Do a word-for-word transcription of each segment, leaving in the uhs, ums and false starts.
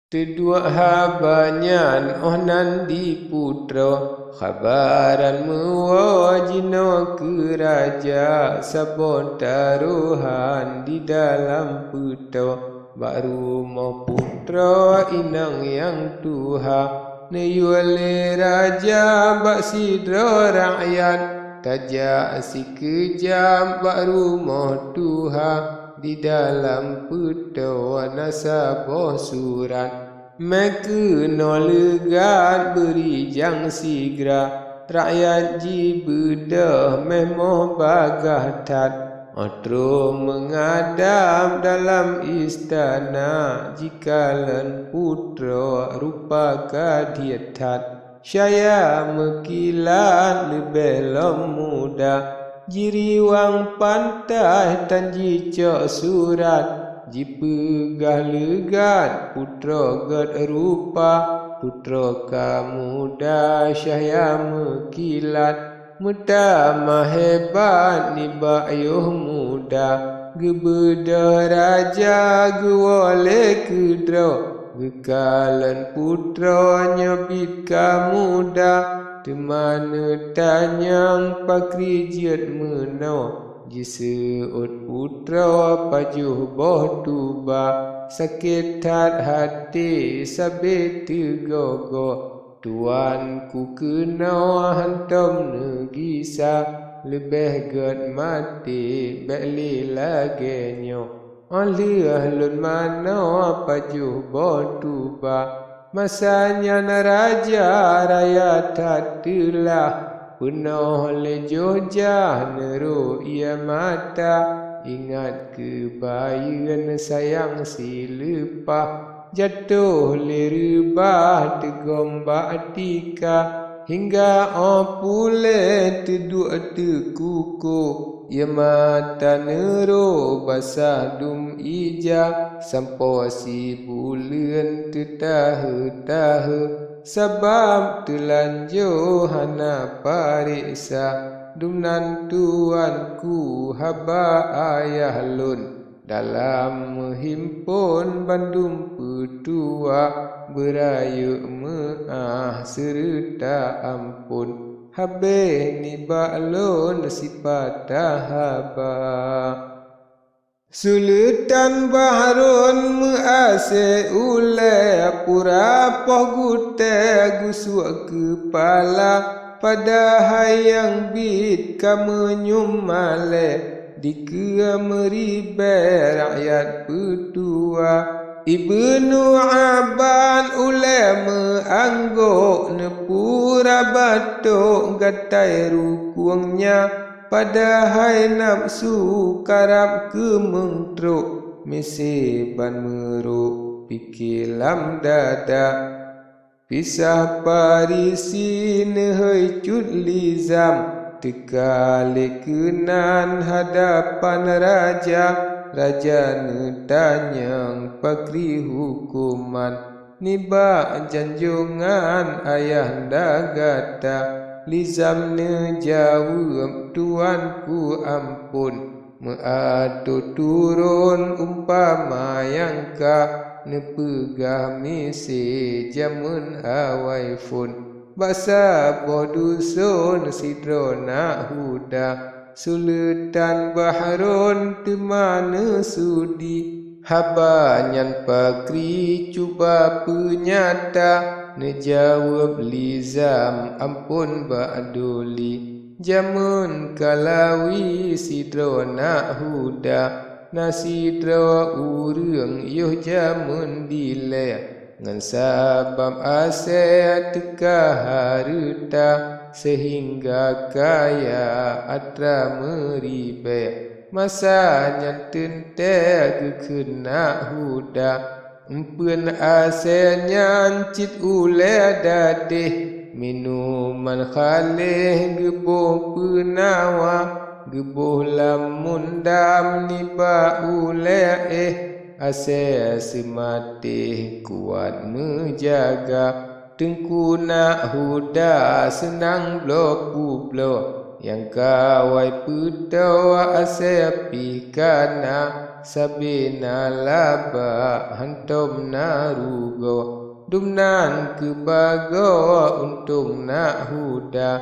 Teuduek haba nyan óh nan di putroe, khabaran meuwoe jinoe keu raja, saboh tarohan di dalam peutoe. Bak rumoh putroe inong nyang tuha, neuyue lé raja bak sidroe rakyat, tajak sikeujab bak rumoh tuha. Di dalam peutoe na saboh surat, meukeunong leugat beurijang sigra. Rakyat jibeudôh méuh bagaih that, óh troh meungadab dalam istana, jikalon putroe rupa ka diet that. Cahya meukilat leubeh lom muda, jiriwang pantai tan jicok surat, jipeugah leugat putroe gét rupa. Putroe ka muda cahya meukilat, meutamah hebat nibak yoh muda. Geubeudôh raja geuwoe lé keudroe, geukalon putroe nyoe biet ka muda. Teuma neutanyong pakri jeuet meunoe, jiseuôt putroe pajoh boh tuba. Sakét that até sabe teugoe-goe, tuanku keunoe hántom neugisa. Leubeh gét maté bék lé lagée nyoe, óh lheueh lôn manoe pajoh boh tuba. Masa nyan raja raya that teulah, peunoh lé joh jah neuro ié mata. Ingat keu bayeuen sayang sileupah, jatoh lé reubah teugom bak tika. Hingga óh puléh teuduek teukuko, ié mata neuro basah dum ija. Sampoe sibuleuen teutahe-tahe, sabab teulanjô hana pareksa. Dumnan tuanku haba ayah lôn, dalam meuhimpon bandum peutuah, beurayeuk meuáh seureuta amphon. Habéh nibak lôn sipatah haba. Suleutan Bahrun meuasée ulée, pura poh gutée geusuek keupala. Padahai nyang biet ka meunyum malée, dikeue meuribée rakyat peutuah. Ibnu Abban ulée meuanggok, neupura batôk gatai rukueng nya. Padahai nafeusu karab keumeung trok, miseue ban meurok pike lam dada. Pisah Parisi neuhôi cut lizam, teuka lé keunan hadapan raja. Raja neutanyong pakri huköman, nibak janjongan ayahanda gata. Lizam neujaweueb, tuanku amphon, meuatoe turon umpama nyang ka neupeugah miseue jameun awai phon. Bak saboh duson sidroe nak huda, Suleutan Bahrun teuma neusudi. Haba nyan pakri cuba peunyata, neujaweueb lizam amphon bak duli. Jameun kalawi sidroe nak huda, na sidroe ureuëng yoh jameun dilée. Ngon sabab asée teuka hareuta, seuhingga kaya atra meuribée. Masa nyan teuntée geukheun nak huda, eumpeuen asée nyan cit ulée dadeh. Minuman khaléh geuboh peunawa, geuboh lam mundam nibak ulée éh. Asée seumatéh kuat meujaga, teungku nak huda seunang bloe peubloe. Nyang ka awai peutoe asée pih kana, sabe na laba hántom na rugoe, dumnan keubagoe untông Nak Huda.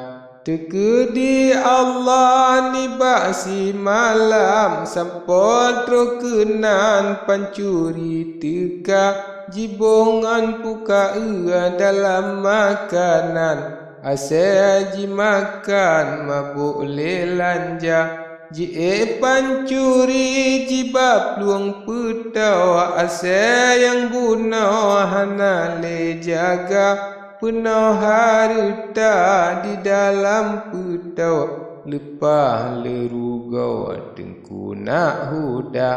Teukeudi Allah nibak simalam, sampoe troh keunan pancuri teuka, jiboh ngon pukaeu dalam makanan. Asée jimakan mabök lé lanja, jiék pancuri jibak plueng peutoe. Asée nyang bunoe hana lé jaga, peunoh hareuta di dalam peutoe. Leupah lé rugoe Teungku Nak Huda,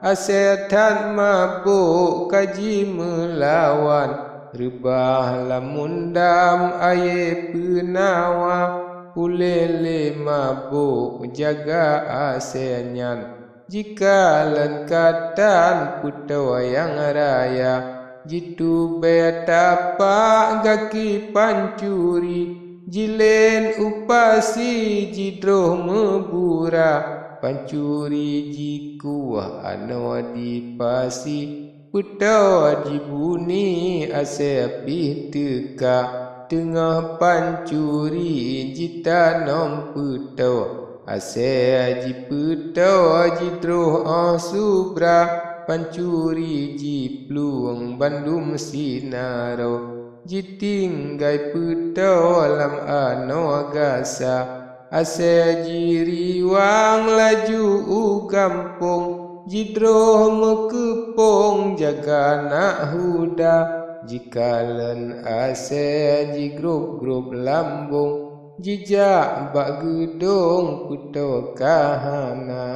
asée that mabök ka jimeulawan. Reubah lam mundam ayée peunawa, puléh lé mabök jaga asée nyan. Jikalon ka tan peutoe nyang raya, jitubée tapak gaki pancuri, jilén u pasi jidroh meubura. Pancuri jikueh anoe di pasi, peutoe jibuni asée pih teuka. Teungoh pancuri jitanom peutoe, asée jipeutoe jidroh óh subra. Pancuri jiplueng bandum sinaroe, jitinggai peutoe lam anoe gasa. Asée jiriwang laju u gampông, jidroh meukeupông jaga Nak Huda. Jikalon asée jigrob-grob lambông, jijak bak geudong peutoe ka hana.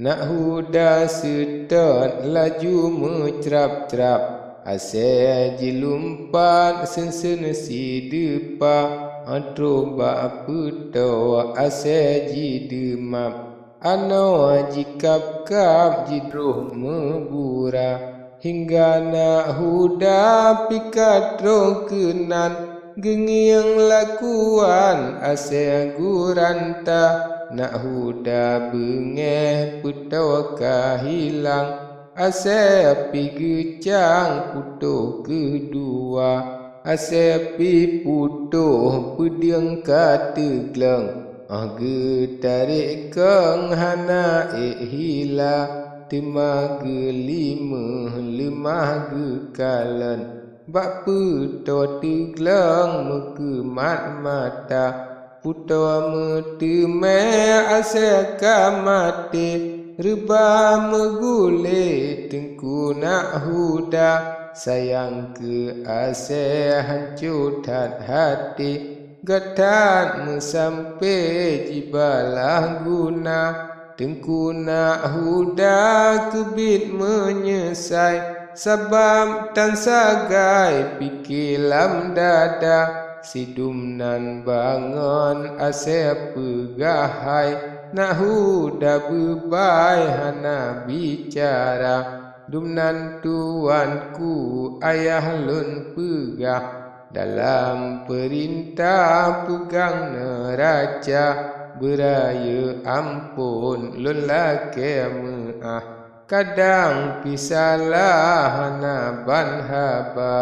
Nak Huda seutôt laju meucrab-crab, asée jilumpat seun-seun sideupa, troh bak peutoe asée jideumab. Anoe jikab-kab jidroh meubura, hingga Nak Huda pih ka troh keunan. Geungieng lakuan asée guranta, Nak Huda beungéh peutoe ka hilang. Asée pih geucang putôh keudua, asée pih putôh peudeueng ka teugleueng. Óh geutarek kong hana ék hila, teuma geulimeuh leumah geukalon. Bak peutoe teugleueng meukeumat mata, putôe meuteumé asée ka maté. Reubah meugulé Teungku Nak Huda, sayang keu asée hanco that haté. Gét that meusampé jibalaih guna, Teungku Nak Huda keubiet meunyeusai, sabab tan sagai pike lam dada. Sidum nan bangon asée peugah hai, Nak Huda beubai hana bicara. Dumnan tuanku ayah lôn peugah, dalam peurintah peugang neuraca, beurayeuk amphon lôn lakée meuáh. Kadang pih salah hana ban haba.